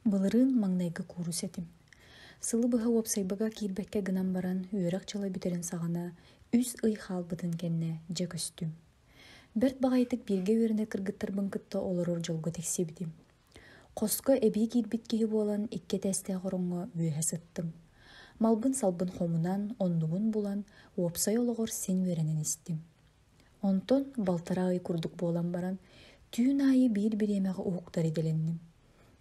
Былырыын маҥнайгы куурус этим. Сылы быһа уопсайбага киирбэккэ гынан баран, үөрэх дьыла бүтэрин саҕана үс ый хаалбытын кэннэ дьэ көстүм. Бэрт баҕайытык бииргэ үөрэнэр кыргыттарбын кытта олорор дьолго тиксибитим. Хоско эбии киирбит киһи буолан икки этээстээх ороҥҥо үөһэ сыттым. Малбын-салбын хомунан, оннубун булан, уопсай олоҕор син үөрэнэн истим. Онтон балтараа ый курдук буолан баран, түүн аайы биир бириэмэҕэ уһуктар идэлэнним.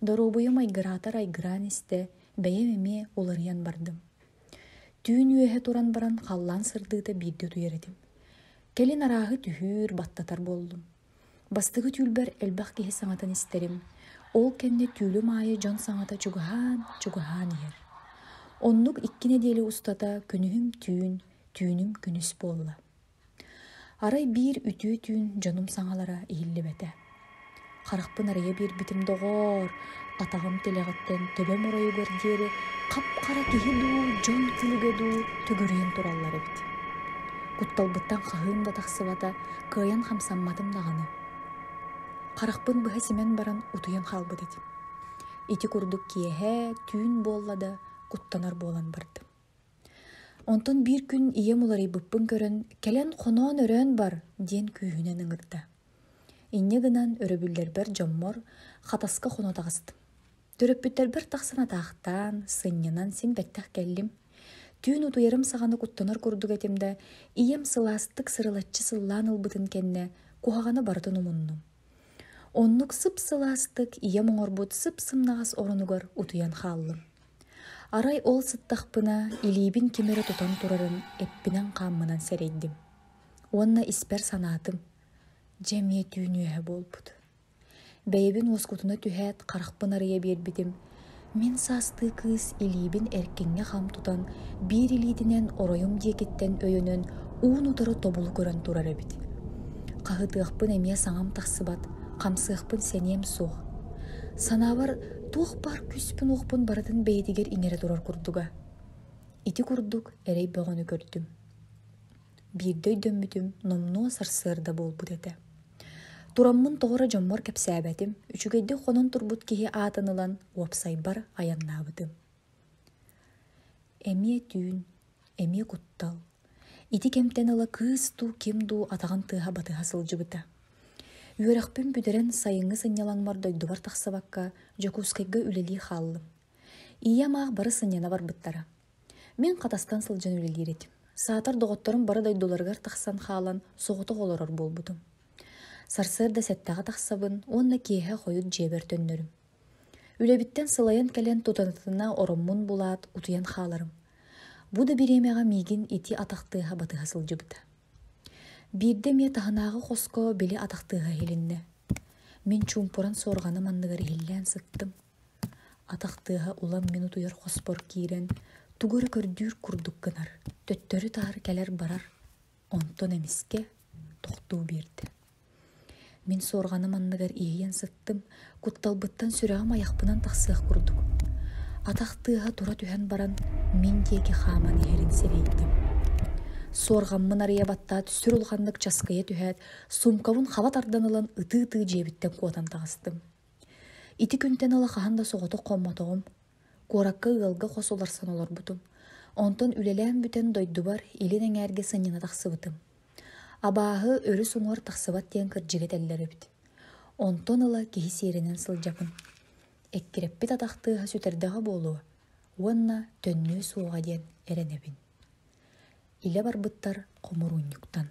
Доруобуйам айгыраатар айгыраан истэ, бэйэм эмиэ уларыйан бардым. Түүн үөһэ туран баран халлаан сырдыыта биирдэ утуйар этим. Кэлин арааһы түһүүр, баттатар буоллум. Бастакы түүлбэр элбэх киһи саҥатын истэрим, ол кэннэ түүлүм аайы дьон саҥата чугаһаан, чугаһаан иһэр. Оннук икки нэдиэлэ устата күнүһүм түүн, түүнүм күнүс буолла. Арай биир үтүө түүн дьонум саҥалара иһиллибэтэ. Харахпын арыйа биэрбитим доҕоор, атаҕым тилэҕиттэн төбөм оройугар диэри хап-хара киһи дуу, дьон күлүгэ дуу төгүрүйэн тураллар эбит. Кутталбыттан хаһыым да тахсыбата, кыайан хамсамматым даҕаны. Харахпын быһа симэн баран утуйан хаалбыт этим. Ити курдук киэһэ, түүн буолла да, куттанар буолан бардым. Онтон биир күн ийэм уларыйбыппын көрөн, «Кэлэн хоноон-өрөөн бар» диэн күүһүнэн ыҥырда. Инньэ гынан өрөбүллэрбэр дьоммор Хатаска хоно таҕыстым. Төрөппүттэрбэр тахсан атаахтаан, сынньанан син бэттэх кэллим. Түүн утуйарым саҕана куттанар курдук этим да, ийэм сылаастык сырылаччы сыллаан ылбытын кэннэ куһаҕаны барытын умуннум. Оннук сып-сылаастык ийэм оҥорбут сып-сымнаҕас оронугар утуйан хааллым. Арай ол сыттахпына илиибин ким эрэ тутан турарын эппинэн-хааммынан сэрэйдим. Уонна испэр санаатым, дьэ эмиэ түүн үөһэ буолбут. Бэйэбин уоскутуна түһээт харахпын арыйа биэрбитим, мин саастыы кыыс илиибин эркиҥҥэ хам тутан, биир илиитинэн оройум диэкиттэн өйөнөн уун-утары тобулу көрөн турар эбит. Хаһытыахпын эмиэ саҥам тахсыбат, хамсыахпын сэниэм суох. Санаабар туох баар күүспүн-уохпун барытын бэйэтигэр иҥэрэ турар курдуга. Ити курдук эрэй бөҕөнү көрдүм. Биирдэ өйдөммүтүм номнуо сарсыарда буолбут этэ. Тураммын тоҕо эрэ дьоммор кэпсээбэтим, үчүгэйдик хонон турбут киһи аатын ылан уопсайбар айаннаабытым. Эмиэ түүн, эмиэ куттал. Ити кэмтэн ыла кыыс дуу, ким дуу атаҕын тыаһа батыһа сылдьыбыта. Үөрэхпин бүтэрэн сайыҥҥы сынньалаҥмар дойдубар тахсыбакка Дьокуускайга үлэлии хааллым. Ийэм аах бары сынньана барбыттара. Мин Хатастан сылдьан үлэлиир этим. Саатар доҕотторум бары дойдуларыгар тахсан хаалан соҕотох олорор буолбутум. Сарсыарда сэттэҕэ тахсабын уонна киэһэ хойут дьиэбэр төннөрүм. Үлэбиттэн сылайан кэлэн тутатына ороммун булаат утуйан хааларым. Бу да бириэмэҕэ миигин ити атах тыаһа батыһа сылдьыбыта. Биирдэ эмиэ таһынааҕы хоско били атах тыаһа иһилиннэ. Мин чуумпуран суорҕаным анныгар иһиллээн сыттым. Атах тыаһа улам мин утуйар хоспор киирэн тугу эрэ көрдүүр курдук гынар, төттөрү-таары кэлэр-барар, онтон эмискэ тохтуу биэрдэ. Мин суорҕаным анныгар иһийэн сыттым, кутталбыттан сүрэҕим айахпынан тахсыах курдук. Атах тыаһа тура түһэн баран, мин диэки хааман иһэрин сэрэйдим. Суорҕаммын арыйа баттаат, сүр улаханнык часкыйа түһээт, суумкабын хаба тардан ылан ытыы-ытыы дьиэбиттэн куотан таҕыстым. Ити күнтэн ыла хаһан да соҕотох хоммотоҕум. Куоракка ыалга хос уларсан олорбутум. Онтон үлэлээн бүтэн дойдубар илин эҥээргэ сынньана тахсыбытым. Абааһы өрүс уҥуор тахсыбат диэн кырдьыга этэллэр эбит. Онтон ыла киһи сиэринэн сылдьабын. Эккирэппит атах тыаһа сүтэрдэҕэ буолуо уонна төннүө суоҕа диэн эрэнэбин. Илэ барбыттар хомуруунньуктан.